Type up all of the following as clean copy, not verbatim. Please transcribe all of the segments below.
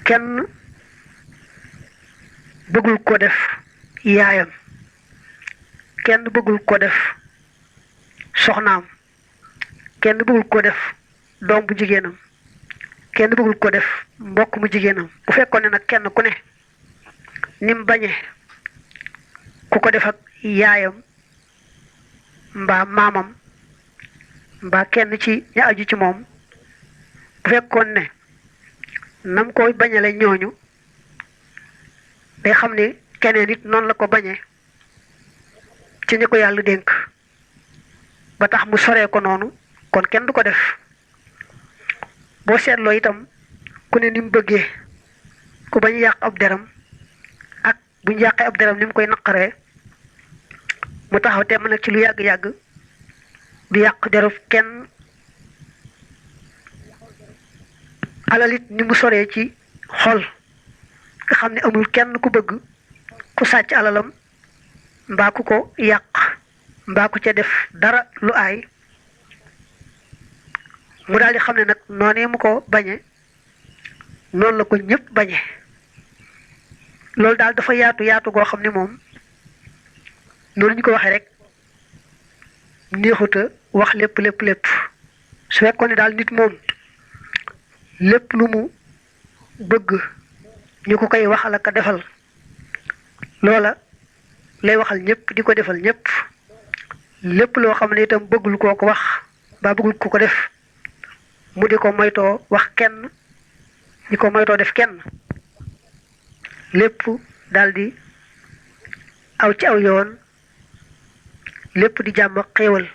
kenn bëggul ko def yaayam, kenn bëggul ko def soxnaam, kenn bëggul ko def doom bu jigéenam, kenn bëggul ko def mbokk mu jigéenam. bu fekkoon ne nag kenn ku ne nim bañe ku ko def ak yaayam mbaa maamam mbaa kenn ci ña aju ci moom, bu fekkoon ne nam koy bañale ñooñu day xam ne keneen it noonu la ko bañee ci ñi ko yàlla dénk ba tax mu soree ko noonu, kon kenn du ko def. boo seetloo itam ku ne ni mu bëggee ku bañ yàq ab deram ak bu ñu yàqee ab deram ni mu koy naqaree, mu taxaw te mën nag ci lu yàgg-yàgg du yàq derub kenn. alalit ni mu soree ci xol nga xam ne amul kenn ku bëgg ku sàcc alalam mbaa ku ko yàq mbaa ku ca def dara lu aay, mu daal di xam ne nag noonee mu ko bañe noonu la ko ñëpp bañe. loolu daal dafa yaatu yaatu goo xam ne moom noonu ñu ko waxee rek neexuta wax lépp lépp lépp. su fekkoon ne daal nit moom lépp lu mu bëgg ñu ko koy waxal ak a defal loola lay waxal ñëpp di ko defal ñëpp, lépp loo xam ne itam bëggul koo ko wax ba bëggul ko ko def mu di ko moytoo wax kenn di ko moytoo def kenn, lépp daldi aw ci aw yoon, lépp di jàmm xéewal.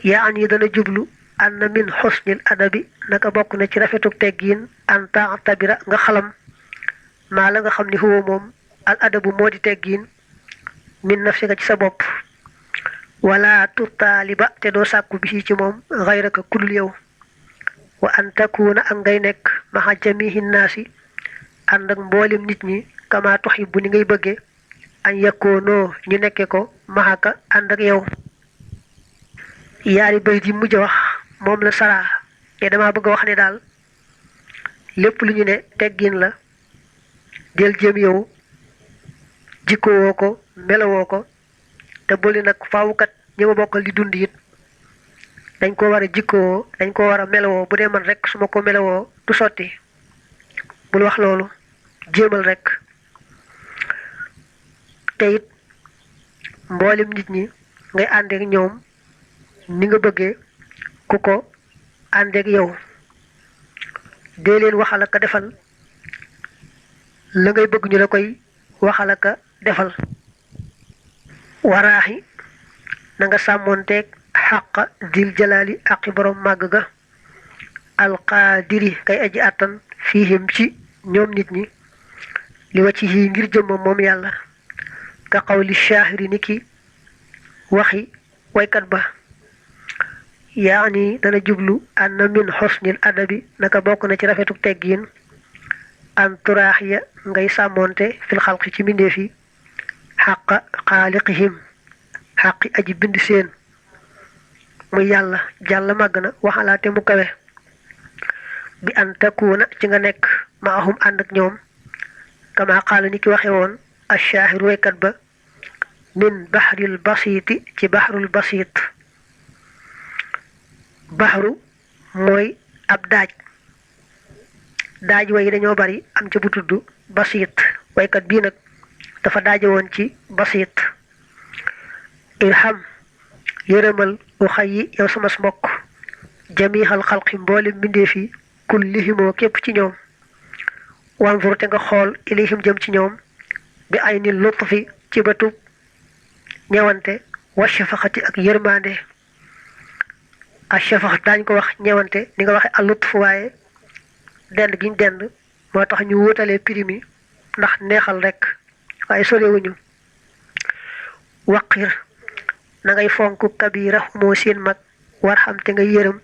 yaa yi dana jublu anna min xusnil adabi naka bokk na ci rafetuk teggiin an ta'tabira nga xalam maa la nga xam ni huwa moom al adabu moo di teggiin min nafsika ci sa bopp, wala tutaaliba te doo sàkku bi ci moom xayraka kulul yow, wa an takuuna ak ngay nekk maxa jamihi naasi ànd ak mboolem nit ñi kama tuhibbu ni ngay bëgge an yakkoonoo ñu nekke ko maxaka ànd ak yow. yaari bayit yi mujj wax moom la saraa te dama bëgg a wax ne daal lépp lu ñu ne teggin la del jëm yow jikkowoo ko melowoo ko, te boole nag faawukat ñi ma bokkal di dund it dañ ko war a jikkowoo, dañ ko war a melowoo. bu dee man rek su ma ko melowoo du sotti. bul wax loolu, jéemal rek. te it mboolem nit ñi ngay àndeek ñoom ni nga bëggee ku ko àndeek yow. dee leen waxal ak a defal la ngay bëgg ñu la koy waxal ak a defal. waraaxi na nga sàmmoonteeg xàq dil jalaali aqi borom màgg ga alqaadiri kay aji àttan fiihim ci ñoom nit ñi li wacci yii ngir jëmmam moom yàlla ka qawli shaahiri ni ki waxi waykat ba. yaani dana jublu anna min xusnil adabi naka bokk na ci rafetuk teggiin an turaaxiya ngay sàmmoonte fil xalqi ci mbindeef yi xaqa xaaliqihim xaqi aji bind seen muy yàlla jàll màgg na waxalaate mu kawe, bi an takuuna ci nga nekk maahum ànd ak ñoom kama qaala ni ki waxe woon ashaahiru waykat ba min baxril basiiti ci baxrul basiit. baxru mooy ab daaj, daaj way dañoo bari am ca bu tudd basiit, waykat bii nag dafa daaje woon ci basiit. irham yërëmal u xay yi yow sama mbokk jamihal xalqi mboolem mbindeef yi kullihimoo képp ci ñoom, wanzur te nga xool ilayhim jëm ci ñoom bi ay ni lutfi ci bëtub ñewante wa shafaqati ak yërmande. ak shafax daañ ko wax ñewante ni nga waxe al lutf, waaye dend giñ dend moo tax ñu wutalee primi ndax neexal rek waaye sorewuñu. waqir na ngay fonk kabirahumoo seen mag, war xam te nga yërëm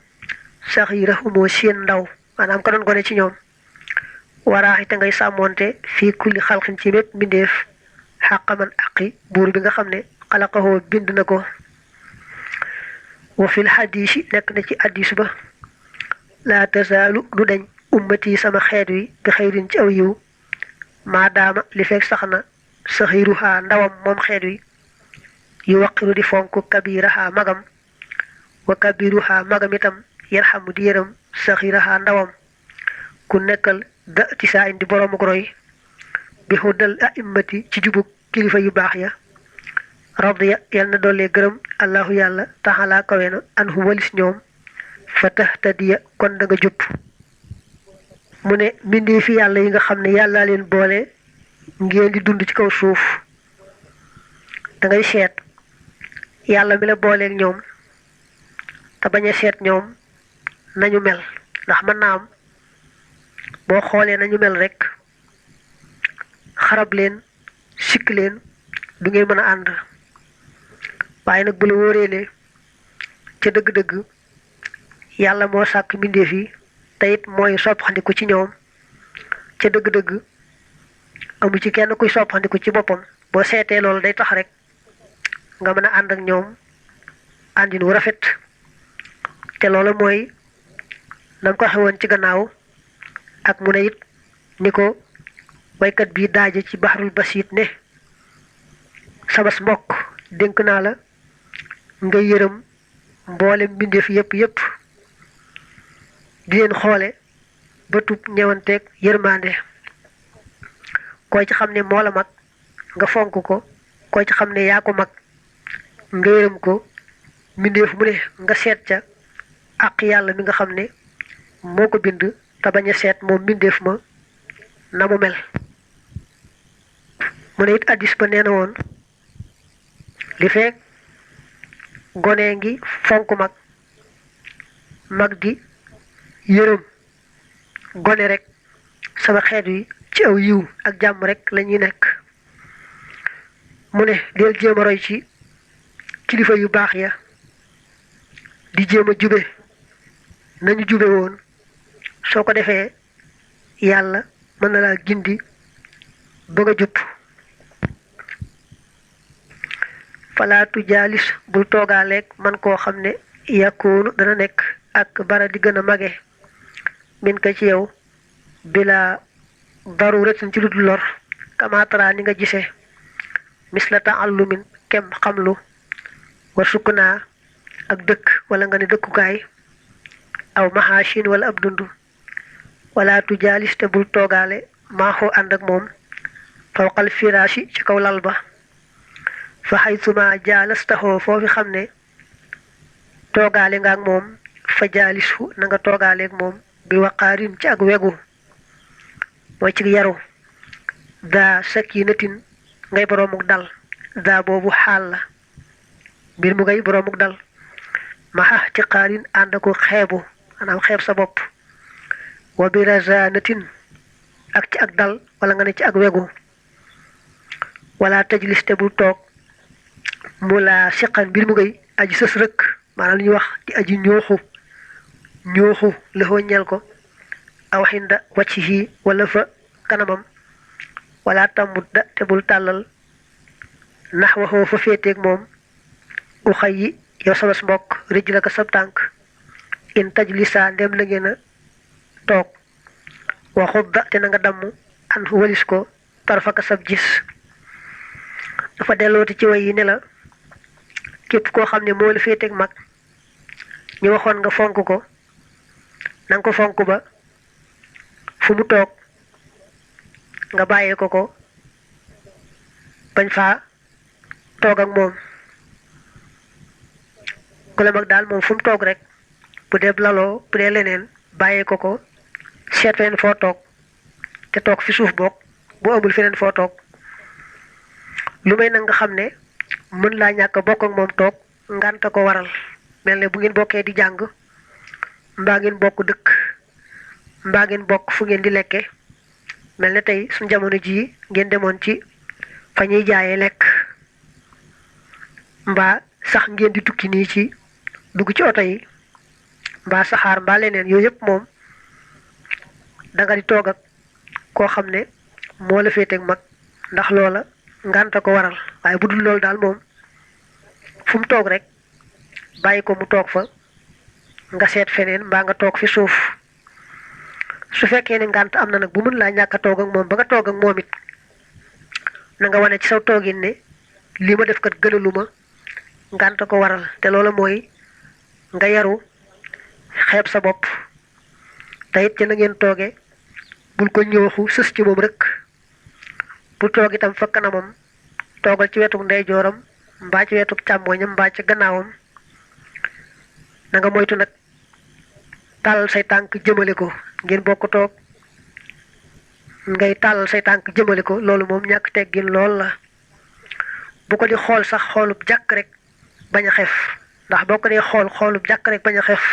saxirahumoo seen ndaw, maanaam ka doon gone ci ñoom. waraaxi te ngay sàmmoonte fii kulli xalqin ci mépp mbindeef xàqaman aqi buur bi nga xam ne xalaqahoo bind na ko. wa fil xadiisi nekk na ci hadiis ba laa tasaalu du dañ ummati sama xeet wi bi xeyrin ci aw yiw maadaama li fekk sax na saxiruha ndawam moom xeet wi yu waqiru di fonk kabiraha magam wa kabiruha magam itam yarxamu di yërëm saxiraha ndawam ku nekkal da ci saa indi boroomu roy bi xuddal a'immati ci jubug kilifa yu baax ya radiya yal na doole gërëm allahu yàlla taxalaa kawe na anhu walis ñoom fa tahtadiya kon da nga jub mu ne mbindee fi yàlla yi nga xam ne yàllaa leen boole ngeen di dund ci kaw suuf da ngay seet yàlla mi la booleeg ñoom te bañ a seet ñoom nañu mel ndax mën naa am boo xoolee nañu mel rek xarab leen sikk leen du ngeen mën a ànd waaye nag bu la wóoreelee ca dëgg-dëgg yàlla moo sàkk mbindeef yi te it mooy soppandiku ci ñoom ca dëgg-dëgg amu ci kenn kuy soppandiku ci boppam boo seetee loolu day tax rek nga mën a ànd ak ñoom àndin wu rafet te loolu mooy nam ko xewoon ci gannaaw ak mu ne it ni ko baykat bii daaje ci baxarul basiit ne sabas mbokk dénk naa la nga yërëm mboolem mbindeef yépp di leen xoole ba tub ñewanteeg yërmande koy ci xam ne moo la mag nga fonk ko koy ci xam ne yaa ko mag nga yërëm ko mbindeef mu ne nga seet ca ak yàlla mi nga xam ne moo ko bind te bañ a seet moom mbindeef ma na mu mel mu ne it addis ba nee na woon li fekk gone ngi fonk mag di yërëm gone rek sama xeet wi ci aw yiw ak jàmm rek lañuy nekk mu ne del jéem a roy ci kilifa yu baax ya di jéem a jube nañu jube woon soo ko defee yàlla mën na laa gindi bëgg a jub falaatu jaalis bul toogaaleeg man koo xam ne yàkkoonu dana nekk ak bara di gën a mage min ko ci yow bila daruratin ci lu dul lor kamaatara ni nga gisee misla ta'allumin kem xamlu wa sukkunaa ak dëkk wala nga ne dëkkukaay aw mahashin wala ab dund wala tu jaalis te bul toogaale maaxoo ànd ak moom fawqal firaashi ci kaw lal ba fa xaytuma jaalastaxoo foofi xam ne toogaale nga ak moom fa jaalisu na nga toogaaleeg moom bi waqaarin ci ak wegu mooy ci yaru daa sakinatin ngay boroomuk dal daa boobu xaal la mbir mu ngay boroomuk dal maxa ci xaarin ànd ako xeebu maanaam xeeb sa bopp wa bi razanatin ak ci ak dal wala nga ne ci ak wegu wala tajlis te bul toog mu laa siqan mbir mu ngay aji sës rëkk maanaam li ñuy wax di aji ñooxu lëxoo ñel ko aw xinda waccihi wala fa kanamam wala tamudda te bul tàllal nax waxoo fa féeteeg moom u xay yi yow sabas mbokk rëj la ko sab tànk in tajlisa ndem la ngeen a toog waxudda te na nga damm an walis ko tarfaka sab gis dafa dellooti ci way yi ne la képp koo xam ne moo la féeteeg mag ñu waxoon nga fonk ko nanga ko fonk ba fu mu toog nga bàyyee ko bañ faa toog ak moom ku la mag daal moom fu mu toog rek bu dee laloo bu dee leneen bàyyee ko seet feneen foo toog te toog fi suuf bokk bu amul feneen foo toog lu may nag nga xam ne mën laa ñàkk bokk ak moom toog ngànta ko waral mel ne bu ngeen bokkee di jàng mbaa ngeen bokk dëkk mbaa ngeen bokk fu ngeen di lekke mel ne tey suñu jamono jii ngeen demoon ci fa ñuy jaayee lekk mbaa sax ngeen di tukki nii ci dugg ci oto yi mbaa saxaar mbaa leneen yooyu yëpp moom danga di toog ak koo xam ne moo la féeteeg mag ndax loola ngànta ko waral waaye bu dul loolu daal moom fu mu toog rek bàyyi ko mu toog fa nga seet feneen mbaa nga toog fi suuf su fekkee ne ngànt am na nag bu mën laa ñàkk a toog ak moom ba nga toog ak moom it na nga wane ci saw toogin ne lii ma def kat gënaluma ngànt ko waral te loola mooy nga yaru xeeb sa bopp te it ci na ngeen tooge bul ko ñooxu sës ci moom rek bu toog itam fa kanamam toogal ci wetuk ndeyjooram mbaa ci wetuk càmmooñam mbaa ci gannaawam na nga moytu nag tàllal say tànk jëmale ko ngeen bokk toog ngay tàllal say tànk jëmale ko loolu moom ñàkk teggin lool la bu ko di xool sax xoolub jàkk rek bañ a xef ndax boo ko dee xool xoolub jàkk rek bañ a xef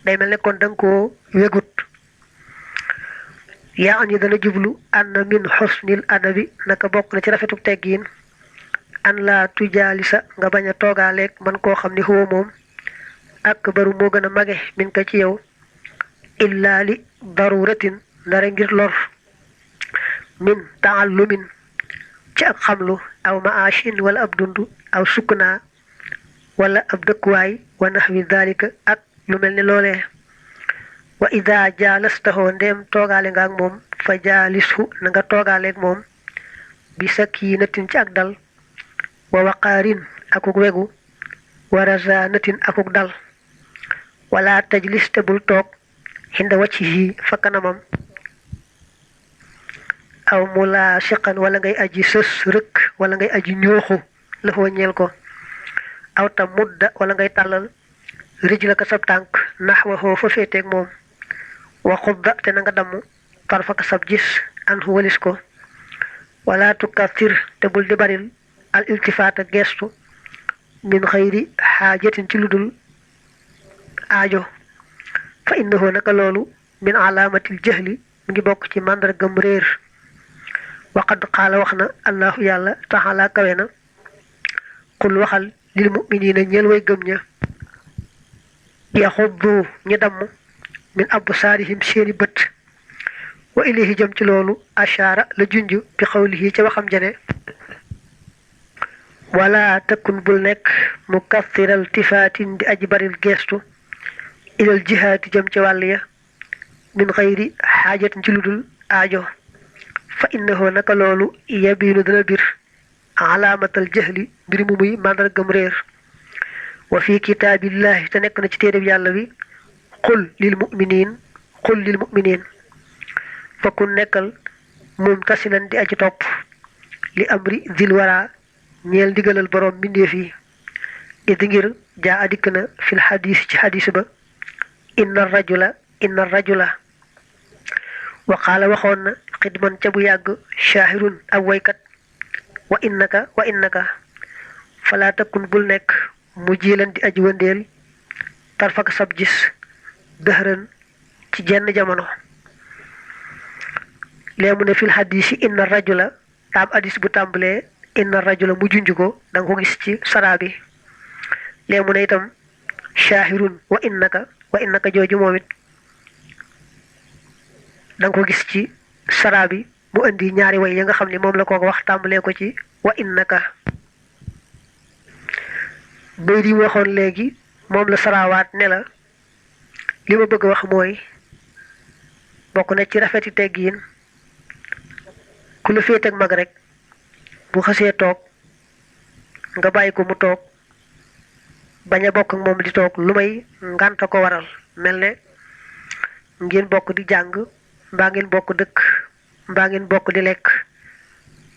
day mel ne kon da nga koo wegut yaa an yi dana jublu an min xusnil adabi naka bokk na ci rafetuk teggiin an laa tujaalisa nga bañ a toogaaleeg man koo xam ni huwa moom ak baru moo gën a mage min ko ci yow illaa li daruratin ndara ngir lor min taallumin ci ak xamlu aw maashin wala ab dund aw sukkunaa wala ab dëkkuwaay wa naxwi dalika ak lu mel ni loolee wa ida jaalastaxoo ndéem toogaale nga ak moom fa jaalishu na nga toogaaleeg moom bi sakinatin ci ak dal wa waqaarin akuk wegu wa razanatin akuk dal wala tajlis te bul toog xinda waccihi fa kanamam aw mulaasiqan wala ngay aji sës rëkk wala ngay aji ñooxu la foo ñeel ko aw ta mudda wala ngay tàllal rij la ko sab tànk nax waxoo fa féeteeg moom wa xudda te na nga damm tarfaka sab gis an walis ko wala tukathir te bul di baril al iltifaata gestu min xayri xaajatin ci ludul aajo fa innahu naka loolu min alaamatil jahli mi ngi bokk ci màndargam réer waqad qaala wax na allahu yàlla taxala kawe na qul waxal lil muminina ñeel way gëm ña yaxuddu ñu damm min absaarihim seeni bët wa ilayhi jëm ci loolu ashaara la junj bi xawlihi ca waxam jane wala takun bul nekk mu kathiral tifaatin di aji baril geestu ilal jihaati jëm ci wàll ya min xayri xaajatin ci ludul aajo fa innahu naka loolu yabiinu dana bir alaamatal jahli mbir mu muy màndargam réer wa fi kitaabillahi te nekk na ci téereb yàlla bi qul lil muminin fa kun nekkal mumtasilan di aji topp li amri zil wara ñeel ndigalal boroom mbindeef yi idi ngir jaa adikk na fil xadiis ci xadiis ba inna rajula wa qaala waxoon na xidman ca bu yàgg shaahirun ab waykat wa innaka falaa takun bul nekk mu jiilan di aji wëndeel tarfak sab gis dëhëran ci jenn jamono lee mu ne fil xadiis yi inna rajula taam hadis bu tàmbalee inna rajula mu junj ko da nga ko gis ci saraa bi lee mu ne itam shaahirun wa innaka jooju moom it da nga ko gis ci saraa bi mu indi ñaari way ya nga xam ne moom la ko wax tàmbalee ko ci wa innaka bay di waxoon léegi moom la saraawaat ne la li ma bëgg a wax mooy bokk na ci rafeti teggiin ku la féet ak mag rek bu xasee toog nga bàyyi ko mu toog bañ a bokk ak moom di toog lu may ngànta ko waral mel ne ngeen bokk di jàng mbaa ngeen bokk dëkk mbaa ngeen bokk di lekk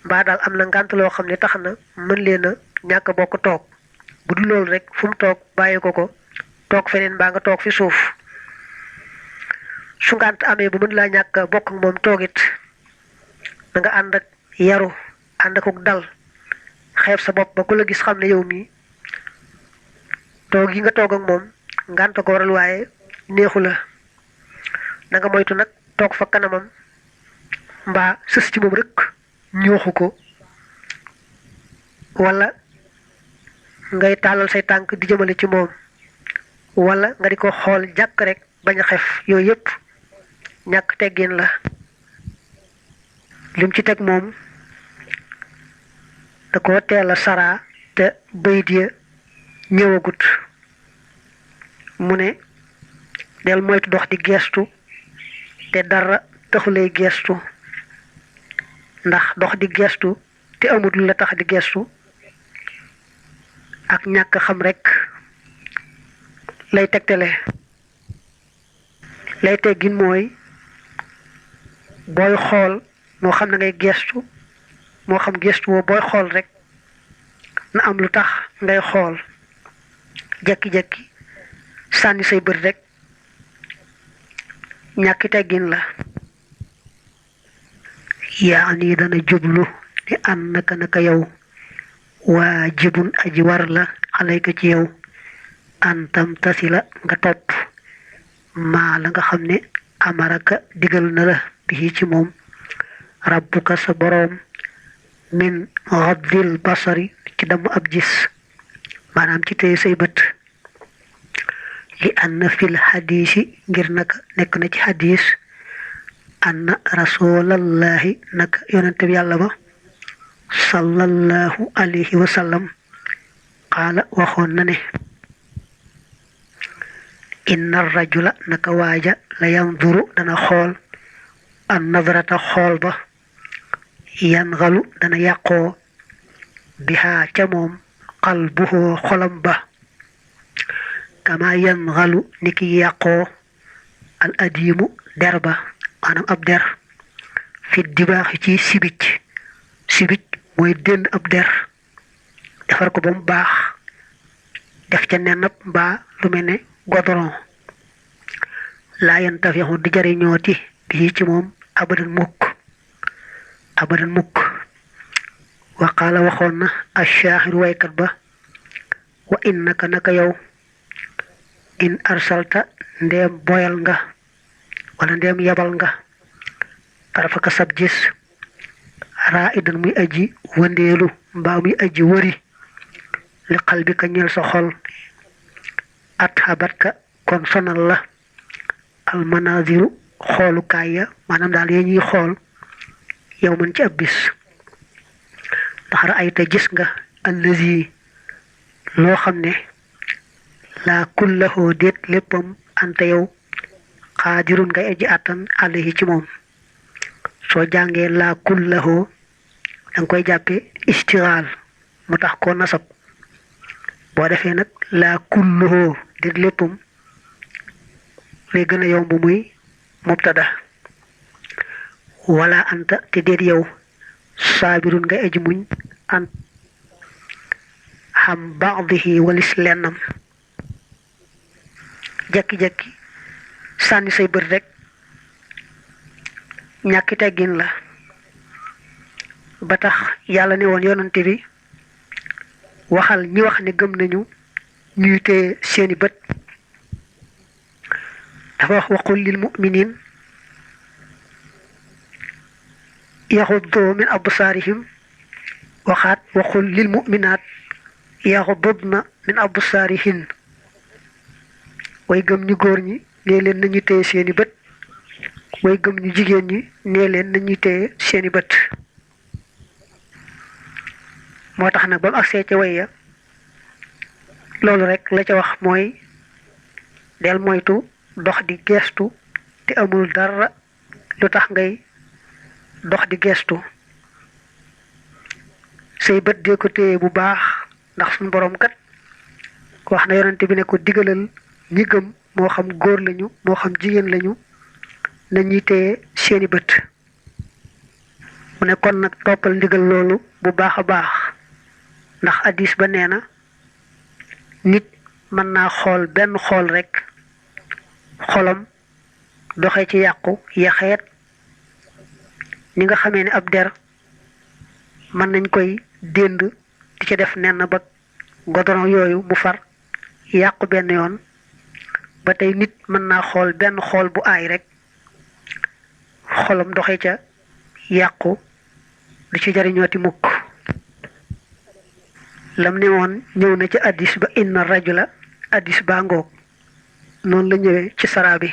mbaa daal am na ngànt loo xam ne tax na mën leen a ñàkk bokk toog bu dul loolu rek fu mu toog bàyyi ko toog feneen mbaa nga toog fi suuf su ngànt amee bu mën laa ñàkk bokk ak moom toogit da nga ànd ak yaru ànd ak dal xeeb sa bopp ba ku la gis xam ne yow mii toog yi nga toog ak moom ngànt ko waral waaye neexu la na nga moytu nag toog fa kanamam mbaa sës ci moom rek ñooxu ko wala ngay tàllal say tànk di jëmale ci moom wala nga di ko xool jàkk rek bañ a xef yooyu yépp ñàkk teggin la lim ci teg moom da ko teel a saraa te bayit ya ñëwagut mu ne del moytu dox di geestu te dara taxulay gestu ndax dox di gestu te amul lu la tax di gestu ak ñàkk xam rek lay tegtale lay teggin mooy booy xool moo xam na ngay gestu moo xam gestu woo booy xool rek na am lu tax ngay xool jekki-jekki sànni say bët rek ñàkki teggin la yaani dana jublu ni an naka yow waajibun aji war la alayka ci yow antam tasila nga topp maa la nga xam ne amaraka digal na la bi ci moom rabbuka sa boroom min ghadil basari ci damm ab gis maanaam ci téye say bët li anna fil hadisi ngir naka nekk na ci hadis anna rasulallahi naka yonente bi yàlla ba sallallahu alayhi wa sallam qaala waxoon na ne inna rajula naka waaja la yanzuru dana xool an nadrata xool ba yangalu dana yàqoo bihaa ca moom qalbuhu xolam ba kama yangalu niki yàqoo al adimu der ba maanaam ab der fi dibaaxi ci sibic mooy dénd ab der defar ko ba mu baax def ca nenab mbaa lu mel ne godoron laa yantafihu di jariñooti bi ci moom abadan mukk wa qaala waxoon na ashaahiru waykat ba wa innaka naka yow in arsalta ndeem boyal nga wala ndeem yabal nga tarafaka sab gis raa idan muy aji wëndeelu mbaa muy aji wëri li qalbika ñeel sa xol at habatka kon sonal la almanaziru xoolukaay ya maanaam daal yee ñuy xool yow man ci ab bis ndax ra'ayta gis nga allazi loo xam ne laa kullahoo déet léppam anta yow xaadirun ngay aji àttan alayhi ci moom soo jàngee laa kullahoo danga koy jàppe istiraal mu tax koo nasab boo defee nag laa kullahoo déet léppam lay gën a yomb muy mubtada wala anta te déet yow saabirun ngay aji muñ an xam ba'dihi walis lennam jekki-jekki sànni say bët rek ñàkki teggin la ba tax yàlla ne woon yonante bi waxal ñi wax ne gëm nañu ñuy téye seeni bët dafa wax waqul lil mu'minin yaxuddu min absaarihim waxaat waqul lil mu'minaat yaxuddudna min absaarihin way gëm ñu góor ñi nee leen nañu téye seeni bët way gëm ñu jigéen ñi nee leen nañu téye seeni bët moo tax nag ba mu agsee ca way ya loolu rek la ca wax mooy del moytu dox di gestu te amul dara lu tax ngay dox di gestu say bët dee ko téye bu baax ndax suñu boroom kat wax na yonante bi ne ko digalal ñi gëm moo xam góor lañu moo xam jigéen lañu nañuy téye seeni bët mu ne kon nag toppal ndigal loolu bu baax a baax ndax hadiis ba nee na nit mën naa xool benn xool rekk xolam doxe ci yàqu yaxeet ni nga xamee ne ab der mën nañ koy dénd di ci def nenn ba godoron yooyu mu far yàqu benn yoon ba tey nit mën naa xool benn xool bu aay rek xolam doxe ca yàqu du ci jariñooti mukk lam ne woon ñëw na ci addis ba inna rajula addis baa ngoog noonu la ñëwee ci saraa bi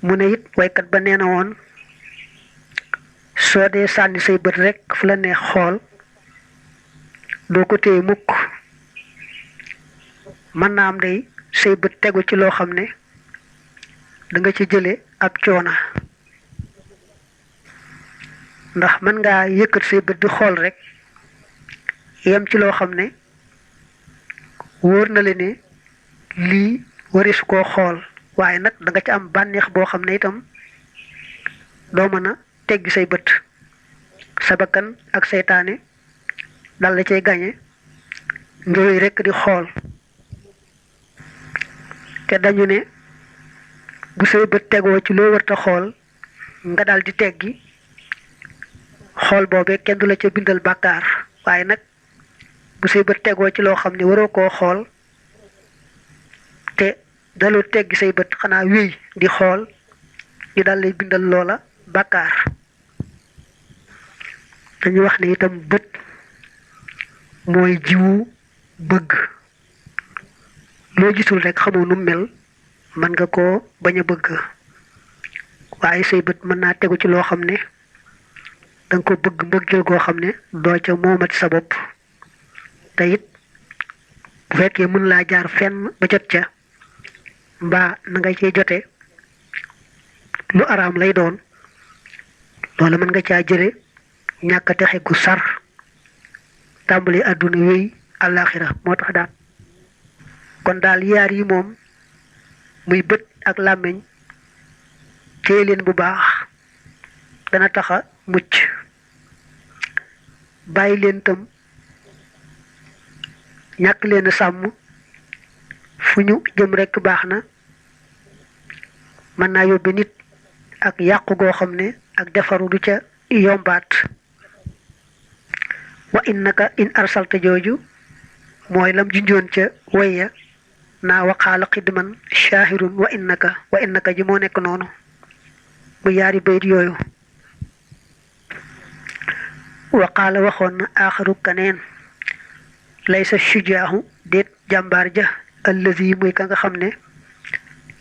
mu ne it waykat ba nee na woon soo dee sànni say bët rek fu la neex xool doo ko téye mukk mën naa am day say bët tegu ci loo xam ne da nga ci jële ab coona ndax mën ngaa yëkkat say bët di xool rek yem ci loo xam ne wóor na la ne lii warisu koo xool waaye nag da nga ci am bànneex boo xam ne itam doo mën a teggi say bët sa bakkan ak seytaane dal la cay gañe ngir rek di xool te dañu ne bu say bët tegoo ci loo warta xool nga dal di teggi xool boobee kenn du la ca bindal bàkkaar waaye nag bu say bët tegoo ci loo xam ne waroo koo xool te daloo teggi say bët xanaa wéy di xool ñu dal lay bindal loola bàkkaar dañu wax ne itam bët mooy jiwu bëgg loo gisul rek xamoo nu mel mën nga koo bañ a bëgg waaye say bët mën naa tegu ci loo xam ne danga ko bëgg mbëggeel goo xam ne doo ca moomat sa bopp te it bu fekkee mën laa jaar fenn ba jot ca mbaa na nga cee jote lu araam lay doon loola mën nga caa jële ñàkk a texe gu sar tàmbali àdduna wéy àllaaxira moo tax daal kon daal yaar yi moom muy bët ak làmmiñ téye leen bu baax dana taxa mucc bàyyi leen tam ñàkk leen a sàmm fu ñu jëm rekk baax na mën naa yóbbe nit ak yàqu goo xam ne ak defaru du ca yombaat wa innaka in arsalta jooju mooy lam junjoon ca wayya naa waqaala xidman shaahirun wa innaka ji moo nekk noonu mu yaari bayit yooyu waqaala waxoon na aaxaru kaneen laysa shujaahu déet jàmbaar ja allazi muy ka nga xam ne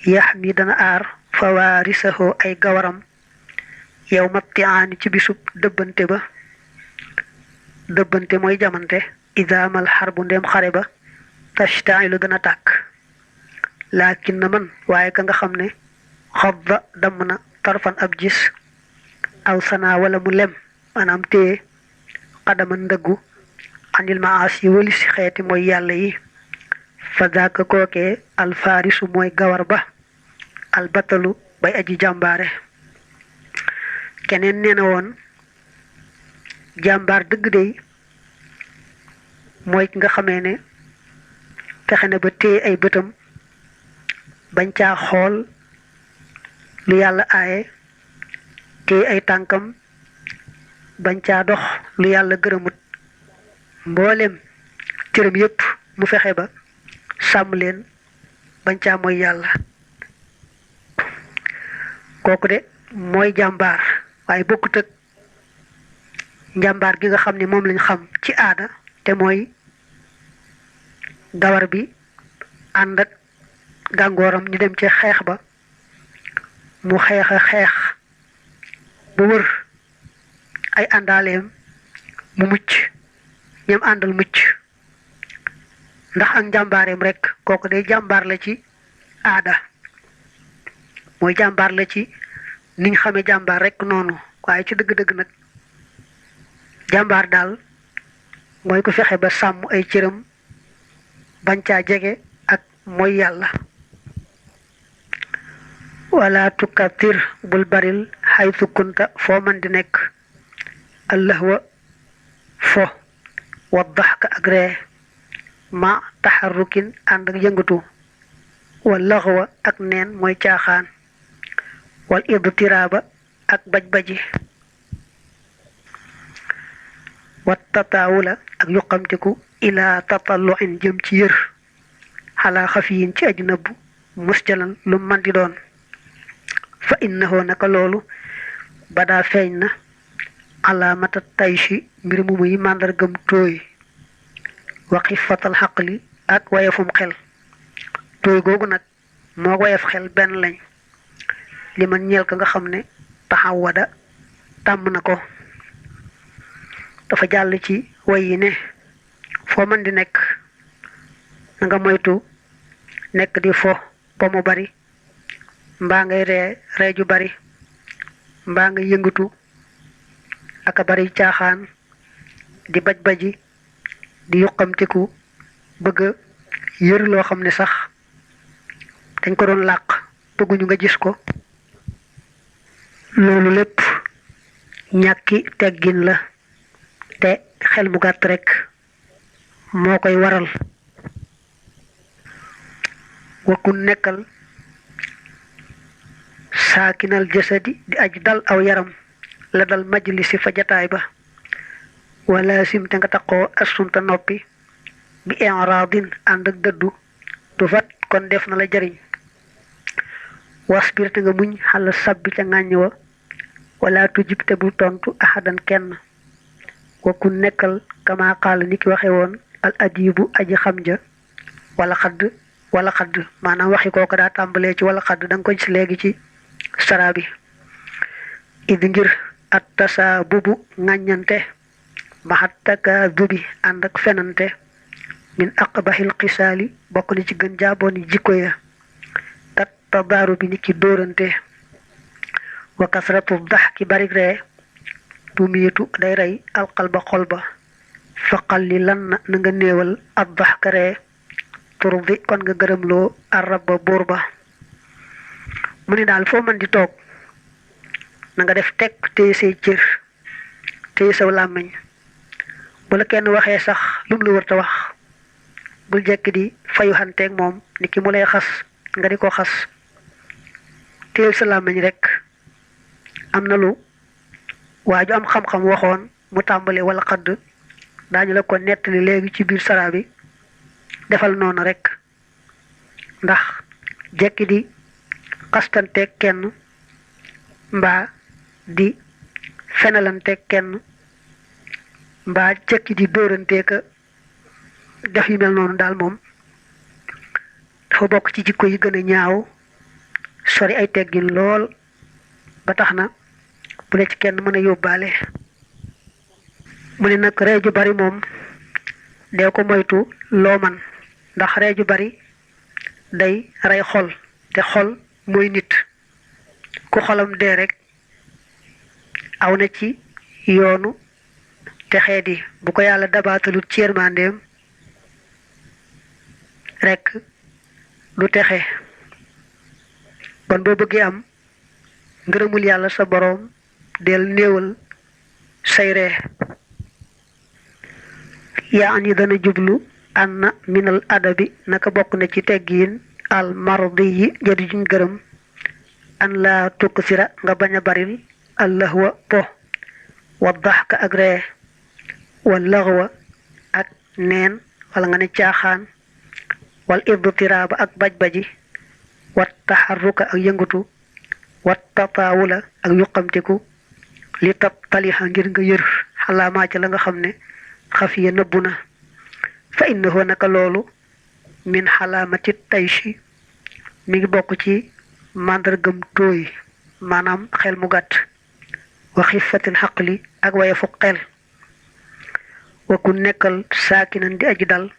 yax mi dana aar fawaarisahoo ay gawaram yow matti aani ci bisub dëbbante ba dëbbante mooy jamante idaamal xarbu ndem xare ba tashtailu dana tàkk laakin na man waaye ka nga xam ne xadda damm na tarfan ab gis aw sanaa wala mu lem maanaam téye xadaman ndëggu anil maas yi walis xeeti mooy yàlla yi fa daaka kookee alfaarisu mooy gawar ba albatalu bay aji jàmbaare keneen nee na woon jàmbaar dëgg dey mooy ki nga xamee ne fexe na ba téye ay bëtam bañ caa xool lu yàlla aaye téye ay tànkam bañ caa dox lu yàlla gërëmut mboolem cëram yépp mu fexe ba sàmm leen bañ caa mooy yàlla kooku de mooy jàmbaar waaye bokkut ak njàmbaar gi nga xam ne moom lañ xam ci aada te mooy gawar bi ànd ak gàngooram ñu dem ci xeex ba mu xeex a xeex ba wër ay àndaaleem mu mucc ñam àndal mucc ndax ak njàmbaareem rek kooku day jàmbaar la ci aada mooy jàmbaar la ci niñ xamee jàmbaar rek noonu waaye ci dëgg-dëgg nag jàmbaar daal mooy ko fexe ba sàmm ay cëram bañ caa jege ak mooy yàlla wala tukatir bul baril xaytu kunta foo man di nekk allahwa fo waddaxka ak ree ma taxarrukin ànd ak yëngatu wal laxwa ak neen mooy caaxaan wal idtiraaba ak baj-baji wat tataawula ak yuqamtiku ilaa tatalluin jëm ci yër xalaa xafiyin ci aju nëbbu musjalan lu man di doon fa innahu naka loolu badaa feeñ na alaamata tayshi mbir mu muy màndargam tooy waxi fatal xaqli ak wayefum xel tooy googu nag moo wayef xel benn lañ li man ñeel ka nga xam ne taxawada tàmm na ko dafa jàll ci way yi ne foo man di nekk na nga moytu nekk di fo mu bari mbaa ngay ree ju bari mbaa nga yëngatu aka bari caaxaan di baj-baji di yuqamtiku bëgg yër loo xam ne sax dañ ko doon làq bëgguñu nga gis ko loolu lépp ñàkki teggin la te xel mu gàtt rek moo koy waral wakun nekkal saakinal jasadi di aji dal aw yaram la dal majlisi fa jataay ba wala sim te nga taqoo assunta noppi bi i'radin ànd ak dëddu du fat kon def na la jariñ waspir te nga muñ xala sabbi ca ŋàññ wa wala tujib te bul tontu ahadan kenn wakun nekkal kama qaala ni ki waxe woon al adibu aji xam ja wala xadd maanaam waxi kooku daa tàmbalee ci wala xadd da nga ko gis léegi ci sara bi id ngir at tasa bubu ŋàññante maxattaka dubi ànd ak fenante min aqbahil xisaali bokk na ci gën jaabooni jikko ya tat tabaaru bi ni ki dóorante wa kasratu dax ki barik ree tumiitu day rey alqalba xol ba faqal li lan na nga néewal ad dax ka ree turdi kon nga gërëmloo arraba buur ba mu ni daal foo mën di toog na nga def tekk téye say cër téye saw làmmiñ bu la kenn waxee sax lum la wërta wax bul jekki di fayu xanteeg moom ni ki mu lay xas nga di ko xas téel sa làmmiñ rek am na lu waa ju am xam-xam waxoon mu tàmbale wala xadd daañu la ko nettali léegi ci biir sara bi defal noonu rek ndax jekki di xastanteeg kenn mbaa di fenalanteeg kenn mbaa jekki di dóoranteeka def yu mel noonu daal moom dafa bokk ci jikko yi gën a ñaaw sori ay teggin lool ba tax na bu la ci kenn mën a yóbbaale mu ne nag ree ju bari moom dee ko moytu loo man ndax ree ju bari day rey xol te xol mooy nit ku xolam dee rek aw na ci yoonu texee di bu ko yàlla dabaatalut ci yërmandeem rek du texe bon boo bëggee am ngërëmul yàlla sa boroom del néewal say ree yaa ani dana jublu anna minal adabi naka bokk na ci teggiin al mardi yi jadi juñ gërëm an laa tukk sira nga bañ a baril allahwa po wa daxka ak ree wal laxwa ak neen wala nga ne caaxaan wal idtiraaba ak baj-baji wat taxarruka ak yëngatu wat tataawula ak yuqamtiku li tab talixa ngir nga yër xalaamaa ca la nga xam ne xafiya nëbbu na fa innahu naka loolu min xalaamati tayshi mi ngi bokk ci màndargam tooy maanaam xel mu gàtt wa xifatil xaqli ak wayefu xel wa ku nekkal saakinan di aji dal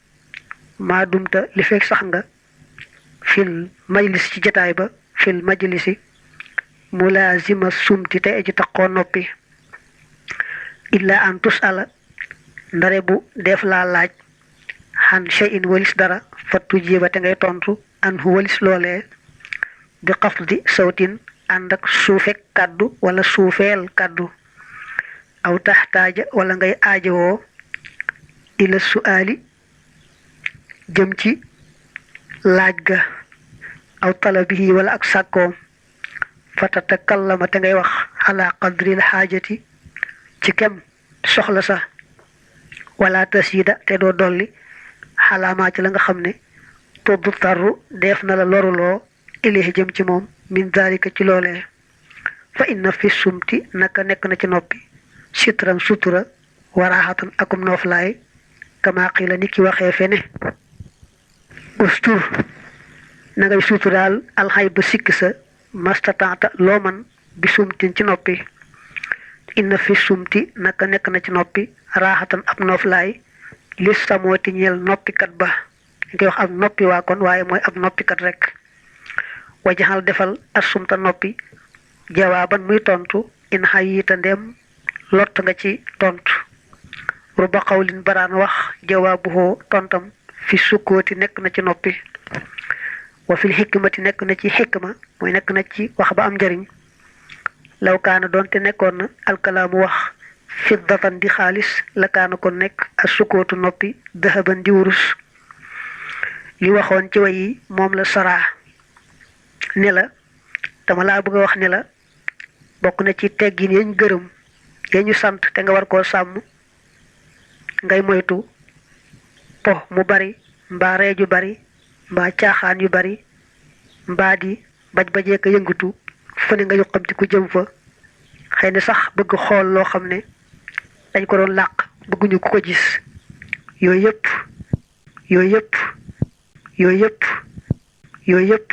maa dumta li fekk sax nga fil majlis ci jataay ba fil majlisi mulaazima sumti tey aji taqoo noppi illa an tusala ndare bu def laa laaj xan shay'in walis dara fattu jéeba te ngay tontu an hu walis loolee bi xafdi sawtin ànd ak suufek kàddu wala suufeel kàddu aw taxtaaja wala ngay aajowoo ila su'aali jëm ci laaj ga aw talabihi wala ak sàkkoom fatatakallama te ngay wax ala qadril xaajati ci kem soxla sa wala tasida te doo dolli xalaamaa ci la nga xam ne tuddu tarru def na la loruloo ilayhi jëm ci moom min dalika ci loolee fa inna fi sumti naka nekk na ci noppi sitran sutura waraaxatan akum nooflaay kama qila ni ki waxee fene ustur na ngay suturaal alxay ba sikk sa mastataata loo man bi sumtin ci noppi inna fi sumti naka nekk na ci noppi raaxatan ab nooflaay lis samooti ñeel noppikat ba ngay wax ab noppi waa kon waaye mooy ab noppikat rek wajaxal defal assumta noppi jawaaban muy tontu in xayita ndem lott nga ci tontu ruba qawlin baraan wax jawaabuhoo tontam fi sukkooti nekk na ci noppi wa fil xikmati nekk na ci xikma mooy nekk na ci wax ba am njariñ law kaana doonte nekkoon na alkalaamu wax fiddatan di xaalis la kaana kon nekk as sukkootu noppi dahaban di wurus li waxoon ci way yi moom la saraa ne la dama laa bëgg a wax ne la bokk na ci teggin yañ gërëm yañu sant te nga war koo sàmm ngay moytu po mu bari mbaa ree ju bari mbaa caaxaan yu bari mbaa di baj-bajee ko yëngatu fu ne nga yuqamti ku jëm fa xëy na sax bëgg xool loo xam ne dañ ko doon làq bëgguñu ku ko gis yooyu yëpp